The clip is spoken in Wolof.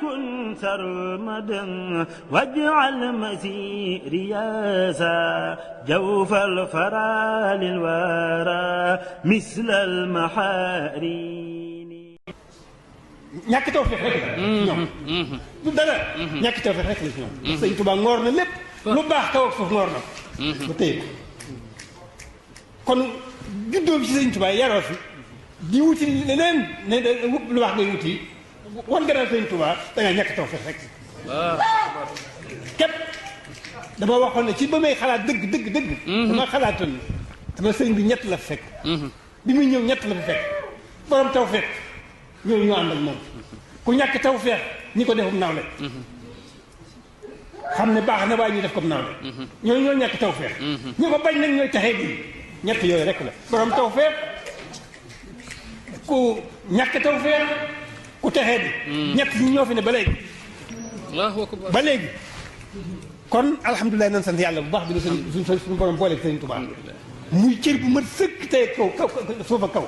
وليكن سرمدا واجعل مسيري ياسا جوف الفرا للورى مثل المحارين. ñàkk tawfeex rek la ñoom du dara ñàkk tawfeex rek la ci ñoom sëñ Tuubaa ngoor na lépp lu baax kaw ak suuf ngoor na ba téye ko kon juddoo bi ci sëñ Tuubaa yaroo fi di wuti leneen ne lu baax ngay wuti wan gannaaw sëñ Tuubaa da nga ñàkk tawfeex rek képp dama waxoon ne ci ba may xalaat dëgg dama xalaatoon ne dama sëñ bi ñett la fekk bi muy ñëw ñett la fa fekk borom tawfeex ñooñu ñoo ànd ak moom ku ñàkk tawfeex ñi ko defum nawle xam ne baax na waaye ñu def comme nawle ñooñu ñoo ñàkk tawfeex ñi ko bañ nag ñooy taxee bi ñett yooyu rek la borom tawfeex ku ñàkk tawfeex ku taxee bi ñett ñi ñoo fi ne ba léegi ba léegi kon alhamdulilah nan sant yàlla bu baax bi na suñu borom booleeg Sëriñ Tuubaa muy cër bu mat sëkk tey kaw suufa kaw